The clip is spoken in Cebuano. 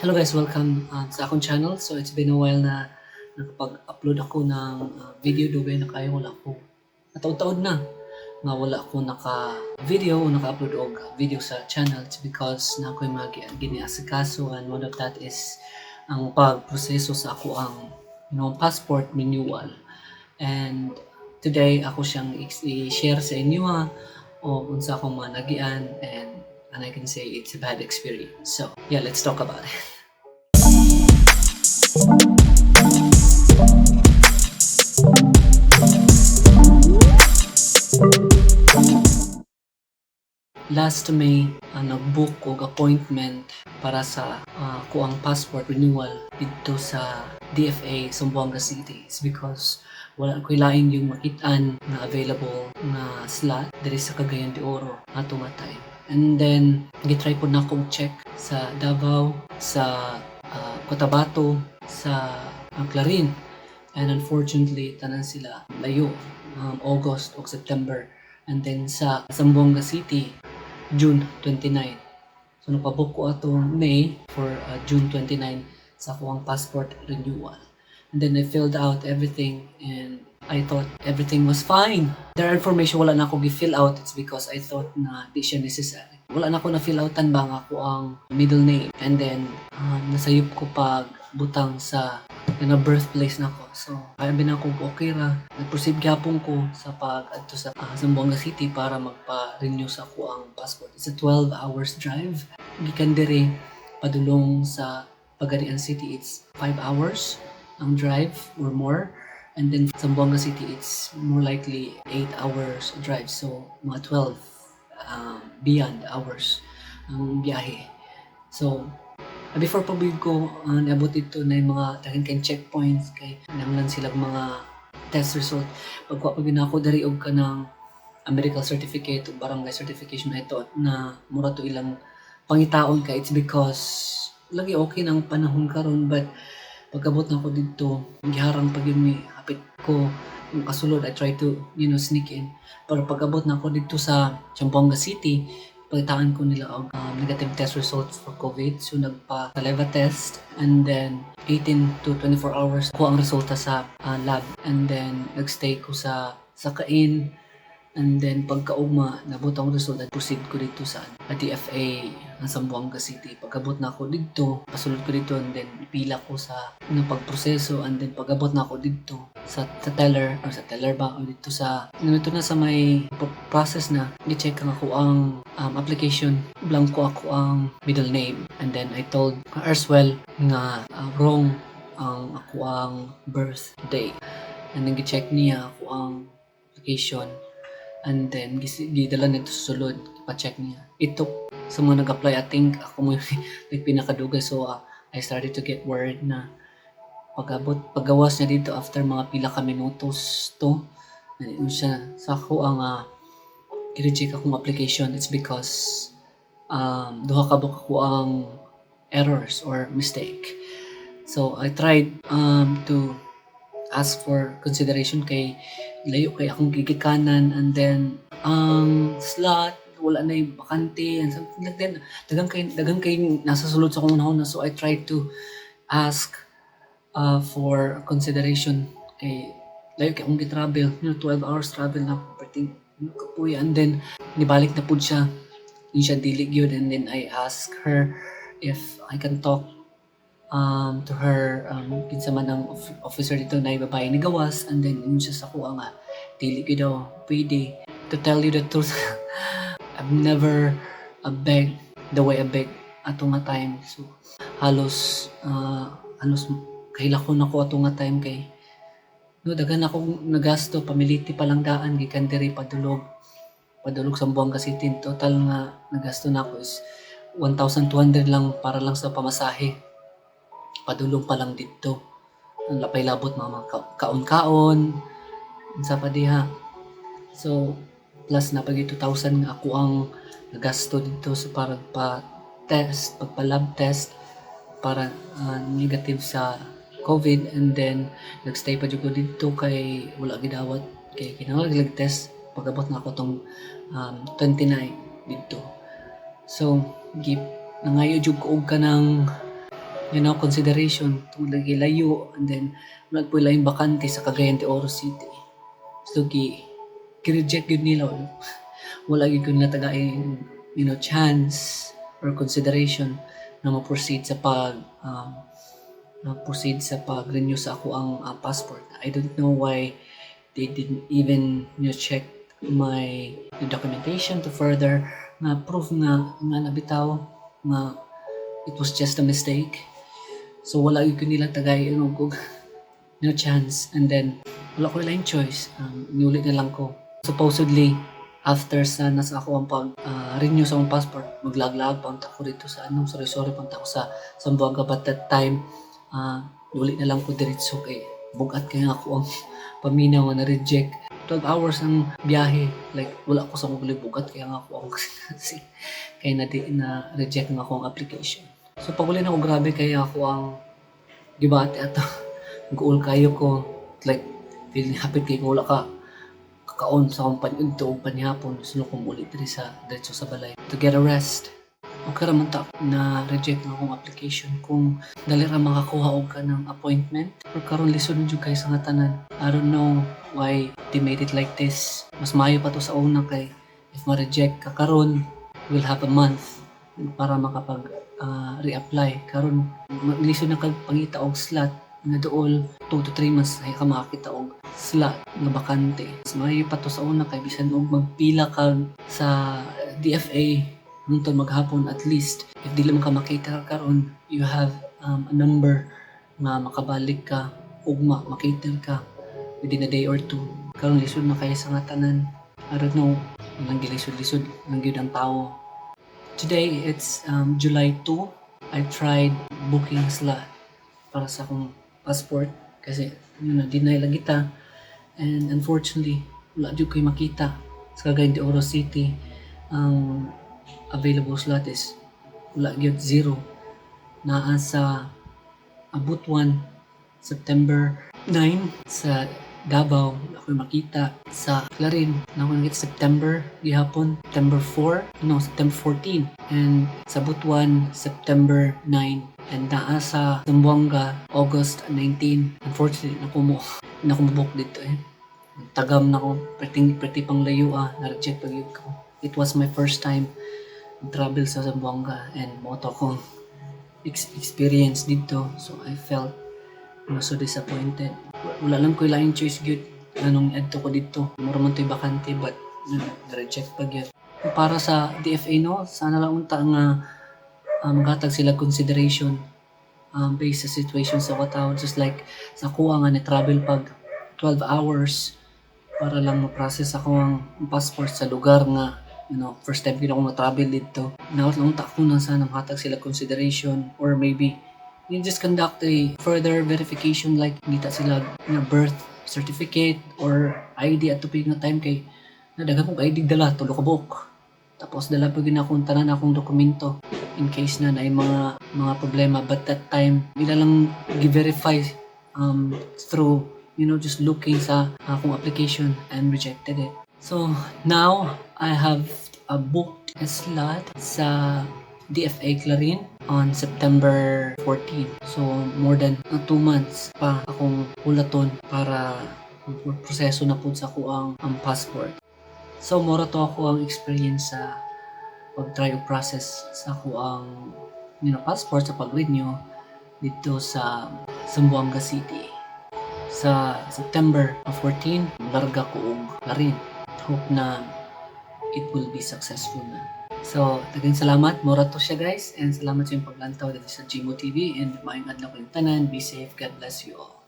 Hello guys, welcome sa akong channel. So it's been a while na nakapag-upload ako ng video. Dugay na kayo wala ko. Nataod-taod na nga wala ako naka-video o naka-upload og video sa channel. It's because naa ko'y mga giniasikaso and one of that is ang pagproseso sa akoang passport renewal. And today ako siyang i-share sa inyo ha, o unsa akong mga nagian and I can say it's a bad experience. So yeah, let's talk about it. Last May, nag-book og appointment para sa akoang passport renewal dito sa DFA Zamboanga City. It's because wala ko'y lain yung makitaan na available na slot diri sa Cagayan de Oro ato nga time. And then, gitry pod nakong check sa Davao, sa Cotabato, sa Clarin. And unfortunately, tanan sila layo, August o September. And then sa Zamboanga City, June 29. So nagpabook ko atong May for June 29 sa akoang passport renewal. And then I filled out everything and I thought everything was fine. Their information wala na ako gi-fill out. It's because I thought na di siya necessary. Wala na ako na-fill outan ba nga akoang middle name. And then nasayop ko pag butang sa na birthplace nako. So, kaya bin ako okay ra. Nag-proceed gyapon ko sa pag adto sa Zamboanga City para magpa-renew sa akoang passport. It's a 12 hours drive. Gikan diri padulong sa Pagadian City, it's 5 hours ang drive or more. And then Zamboanga City, it's more likely 8 hours drive. So, mga 12 beyond hours ang biyahe. So, before pa ko niabot dito na yung mga daghan kay checkpoints kay nanglan sila mga test result. Pagkuha pag ako diri og kanang a medical certificate o barangay certification na ito na mura to ilang pangitaon kay it's because lagi okay na ang panahon karon, but pagkabot na ako dito, giharang pag yun mi hapit ko kasulod. I try to sneak in, pero pagabot na ako dito sa Zamboanga City, pagkitaan ko nila og negative test results for COVID. So nagpa saliva test and then 18 to 24 hours ko ang resulta sa lab and then nagstay ko sa kain. And then pagkaugma, nabot ang resulta, proceed ko dito sa DFA ang Zamboanga City. Pagabot na ako dito, pasulod ko dito and then pila ko sa ng pagproseso and then pagabot na ako dito sa teller or sa teller ba o dito sa dito na sa may process na gi-check ang akoang application, blanco akoang middle name. And then I told her as well nga wrong ang akoang birth date and then gi-check niya akoang application and then gidala nito sa sulod, pa-check niya. It took sa mga nag-apply, I think ako mo yung like pinakadugay. So I started to get worried na pag-abot, paggawas niya dito after mga pila ka minutos to, yun siya sa akoang i-reject akong application. It's because duha ka buok akoang errors or mistake. So I tried to ask for consideration kay layo kay akong gigikanan and then ang slot wala na yung bakante and something like that. Daghan kay nasa sulod sa akong unahon na, so I tried to ask for consideration kay layo kay akong gitravel, 12 hours travel na perting kapuya. And then nibalik na pud siya, yun siya dili gyud. And then I asked her if I can talk to her, kinsa man ang officer dito na babae ni gawas, and then yun siya sa kuha nga dili gyud daw pwede. To tell you the truth, I've never beg the way I beg ato nga time. So halos kahilakon ako ato nga time kay no daghan akong nagasto, pamiliti pa lang daan gikan diri padulog sa Zamboanga City. Total nga nagasto nako is 1,200 lang para lang sa pamasahe padulong pa lang didto. Ang lapay labot mga kaon-kaon unsa pa diha. So plus na pag 2,000 nga akoang nagasto dito sa para pa test, pagpa-lab test para negative sa COVID. And then nagstay pa jud ko didto kay wala gidawat kay kinahanglan lag test pag-abot na ako tong 29 didto. So gip nangayo jud ko og kanang consideration tungod lagi layo, and then wala po'y laing bakante sa Cagayan de Oro City. So gi reject gyud nila. Wala gyud ko nila tagain chance or consideration na mo-proceed sa pag na proceed sa pag-renew sa akoang passport. I don't know why they didn't even check my documentation to further nga proof nga nga nabitaw nga it was just a mistake. So wala gyud ko nila tagay og no chance, and then wala ko laing choice. Niuli na lang ko. Supposedly after sa nasa ako ang pag renew sa akong passport, maglaglag pa ko dito sa ano, sorry, sorry, punta ko sa Zamboanga, but that time niuli na lang ko diretso kay bugat kay ako ang paminaw nga na reject. 12 hours ang biyahe, like wala ko sa kong bugat kaya nga ako ang kasi kay na, na reject nga ako ang application. So pag uli na ako, grabe kaya ako ang gibati ato. Guol kayo ko, like feeling happy kay ko wala ka kakaon sa akong pan-udto ug panihapon. So kong uli diri sa diretso sa balay to get a rest. Okay ra man ta na reject ang akong application kung dali ra makakuha og kanang appointment. Pero karon lisod na jud kay sa nga tanan. I don't know why they made it like this. Mas maayo pa to sa una kay if ma-reject ka karon, will have a month para makapag reapply. Karon lisod na kag pangita og slot nga duol 2 to 3 months ay ka makakita og slot nga bakante. Mas maayo pa to sa una kay bisan og magpila ka sa DFA hangtod maghapon, at least if dili man ka makita karon, you have a number nga makabalik ka ugma, makita ka within a day or two. Karon lisod na kayo sa nga tanan. I don't know, walang gilisod-lisod lang gyud ang tao. Today it's July 2. I tried booking slot para sa akong passport kasi yun na deny lang kita, and unfortunately wala jud ko'y makita sa Cagayan de Oro City. Ang available slot is wala gyud, zero. Naa sa Butuan, September 9. Sa Davao wala ko'y makita. Sa Clarin na ako nakita September gihapon, September 4, no, September 14, and sa Butuan September 9, and naa sa Zamboanga August 19. Unfortunately na ko mo book dito eh. Tagam na ko, pretty, pretty pang layo ah, na-reject pag yun ko. It was my first time travel sa Zamboanga and mao to akong experience dito. So I felt so disappointed. Wala lang ko laing choice gyud anong adto ko dito. Mura man to'y bakante, but na-reject pa gyud. Para sa DFA, no, sana lang unta nga maghatag sila consideration based sa situation sa katawhan, just like sa kuha nga ni travel pag 12 hours para lang ma-process ako ang passport sa lugar nga first time gid ako ma-travel dito. Nawat lang unta ko na sana mahatag sila consideration or maybe you just conduct a further verification, like ngita sila nga birth certificate or ID at tupig nga time kay na daghan kong ID dala, tulo ka buok. Tapos dala pa gyud akong tanan akong dokumento in case na naay mga problema, but that time nila lang gi-verify through just looking sa akong application and rejected it. So now I have booked a slot sa DFA Clarin on September 14. So more than 2 months pa akong hulaton para proseso na pud sa ako ang passport. So mora to ako ang experience sa pag-try o process sa ako ang passport sa pag-renew dito sa Zamboanga City. Sa September 14, larga ko og Clarin. Hope na it will be successful na. So, daghang salamat. Mora to siya, guys. And salamat sa inyong paglantaw dito sa Gmo TV. And maayong adlaw kayong tanan. Be safe. God bless you all.